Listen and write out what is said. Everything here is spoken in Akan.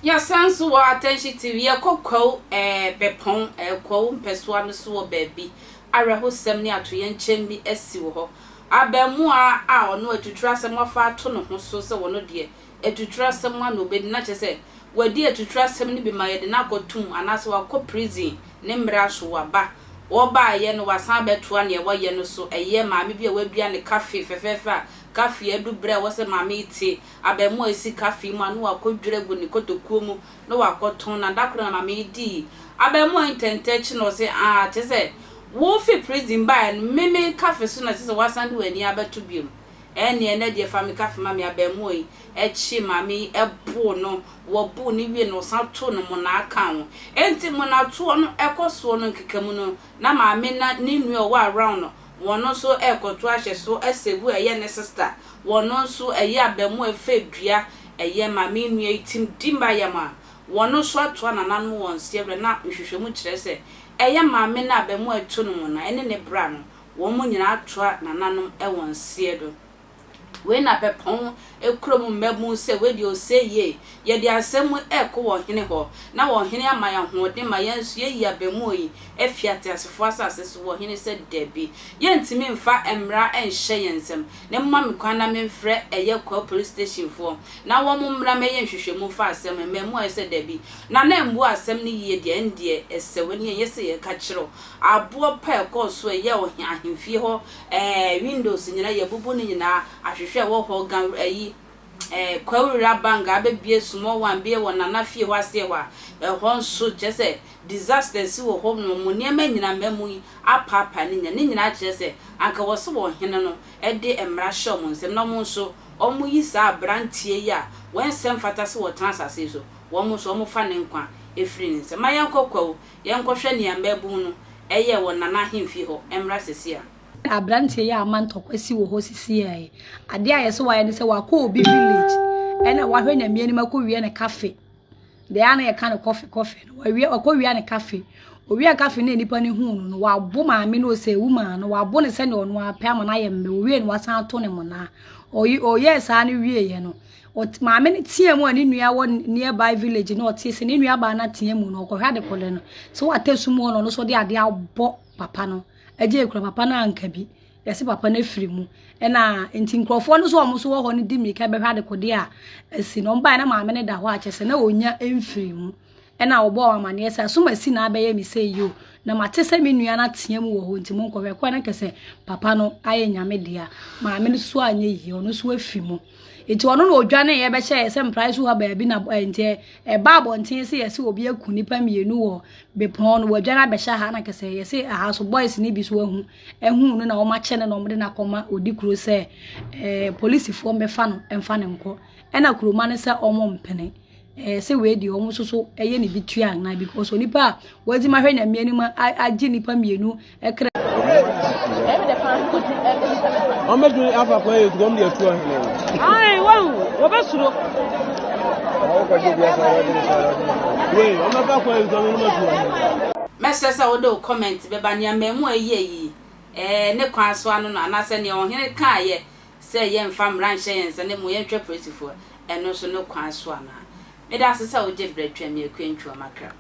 Yɛsan nso wɔ Attention TV, yɛkɔ Kwawu ɛɛ Bɛpɔn ɛɛ Kwawu mpɛsoa no so wɔ baabi. Awerɛhosɛm ne atoyɛnkyɛm bi asi wɔ hɔ. Abaamua a ɔno atuturu asɛm afa ato ne ho so sɛ ɔno deɛ atuturu asɛm ara na ɔbɛdi na kyerɛ sɛ wadi atuturu asɛm no bi ma yɛde no akɔtom anaasɛ wakɔ prison ne mmerɛ aso waba. Wɔbaeɛ no wasan abɛtoa nea wayɛ no so. Ɛyɛ maame bi a wadua ne kafe fɛfɛɛfɛ a kafe adu berɛ a ɛwɔ sɛ maame yi te Abaamua yi sika fii mu a na wakɔdwiri agu ne kotokuo mu na wakɔtɔn na da koro na maame yi dii abaamua yi ntɛntɛ akyi na ɔse aah kyerɛ sɛ wo fi prison baeɛ no me me kafe so na kyerɛ sɛ wasan de w'ani abɛto biom ɛnneɛ ɛnɛ deɛ fa me kafe ma me abaamua yi kye maame yi boo no wɔboo no wie no ɔsan too no monaa kaa ho enti monatoɔ no ɛkɔ soɔ no nkekamu no na maame na ne nua ɔwɔ around no wɔn nso ɛrekɔto ahyɛ so asɛvu ɛyɛ ne sister Wɔn nso ɛyɛ abamu a ɛfɛ dua, ɛyɛ ma me nua yi tim di mayam a wɔn nso atoa nananom wɔn nseɛ berɛ na nhwehwɛmu kyerɛ sɛ ɛyɛ maame no abamu a ɛto no mu no ɛne ne bra no wɔn nyinaa atoa nananom wɔn nseɛ do. Wei na bɛpɔn kurom mmabun sɛ wei deɛ ɔsɛ yie, yɛde asɛm yi rekɔ wɔ hene hɔ na wɔ hene ama yɛn ahoɔden ma yɛn nso yɛayi abamuo yi afi ateasefoɔ asase so, wɔ hene sɛ dabi, yɛntumi mfa mmara nhyɛ yɛn nsam. Na momma me kwan na memfrɛ ɛyɛ Kwawu Police Station foɔ na wɔn mmra mmɛyɛ nhwehwɛmu mfa asɛm no. Mmamu ayɛ sɛ dabi. Na na mmu asɛm no yie deɛ, ɛndeɛ ɛsɛ w'ani ɛnyɛ sɛ yɛka kyerɛ wo. Aboɔ pa a ɛkɔɔ so a ɛyɛ ɔhe ahemfie hɔ ɛɛ windows nyinaa yɛabubu ne nyinaa, ahwehwɛ a ɛwɔ hɔ, gan ayi ɛɛ Kwawu Rural Bank abɛbue small one bi wɔ Nana fie hɔ aseɛ hɔ a, ɛhɔ nso kyerɛ sɛ disaster asi wɔ hɔ nom, wɔn nneɛma nyinaa mmamu yi apaapae ne nyinaa. Ne nyinaa kyerɛ sɛ anka wɔ sɛ ɔhene no de mmara hyɛ wɔn nsam na wɔn nso wɔyi saa aberanteɛ yi a wɔnsɛ mfata sɛ wɔtena asase yi so, wɔn nso wɔfa ne nkwa firi ne nsam. Ma yɛnkɔ Kwawu, yɛnkɔhwɛ nea mmaabun no yɛɛ wɔ Nana ahemfie hɔ mmra seesei a. Aberanteɛ yi a ama ntɔkwa si wɔ hɔ sisiaa yi, adeɛ a yɛsɛ wayɛ ne sɛ wakɔ obi village ɛna wahwɛ nyame anim akɔwia ne cafe. Deɛ a na yɛka no kɔfe kɔfe no, wawia wakɔwia ne kafe. Owia kafe no a nipa no huu no no, wabo maame no ɔsɛ ewu maa no, wabo no sɛdeɛ ɔno ara pɛ ama no ayɛ mmerɛ. Owie no wasan ato ne monaa. Ɔyi ɔyɛɛ saa no wieeɛ no, ɔt maame no teaa mu a ne nua wɔ nearby village no ɔtee sɛ ne nua baa no atea mu no, ɔkɔhwɛ adekode no. Sɛ wata sum hɔ na ɔno nso ɔde adeɛ abɔ papa no. Agye kura papa no anka bi. Yɛse papa no afiri mu. Ɛna nti nkurɔfoɔ no nso a wɔn nso wɔ hɔ no di mmirika bɛhwɛ adekodeɛ a asi no. Wɔn baeɛ na maame no da hɔ a kyerɛ sɛ na ɔnya mfiri mu. Ɛna wɔbɔɔ wɔn amaneɛ sɛ asom asi na abɛyɛ me sei yi o. Na mate sɛ me nua no atea mu wɔ hɔ nti monkɔhwɛ. Kɔɛ no kɛ sɛ papa no ayɛ nyame dea. Maame no nso anyɛ yie, ɔno nso afi mu. Nti ɔno na ɔdwaneeɛ bɛhyɛɛ sɛ mpraeɛ so ha baabi na nti ɛba abɔnten sɛ yɛse obi aku nnipa mmienu wɔ bepɔn no wɔadwane abɛhyɛ ha na kɛ sɛ yɛse aha so boys no bi so ahu ahuu no na wɔakyɛ no na wɔde no akɔma Odikuro sɛ ɛɛ polisifoɔ mmɛfa no mfa no nkɔ. Ɛna kuroma no sɛ wɔmpene. Ɛɛ sɛ wei deɛ wɔn nso so ɛyɛ ne bi tua anaa because onipa a wɔadzi ma hwɛ nyame anim agye nipa mmienu ɛkra. Wɔn bɛdwene afa kwan yɛ wɔn de atu ɔhene no. Ayi wɔn wɔbɛsuro. Wei wɔn bɛfa kwan yɛ wɔn de atu ɔhene. Mɛsrɛ sɛ wode wo comment bɛba nea mmamu a ɛyɛ yi ɛɛ ne kwan so ano no anaasɛ nea ɔhene kaeɛ sɛ yɛmfa mmara nhyɛ yɛn nsa na mmom yɛntwɛ polisifoɔ ɛno nso ne kwan so anaa? Meda ase sɛ wogye berɛ twɛn me Akua Ntwiwa Mackerel.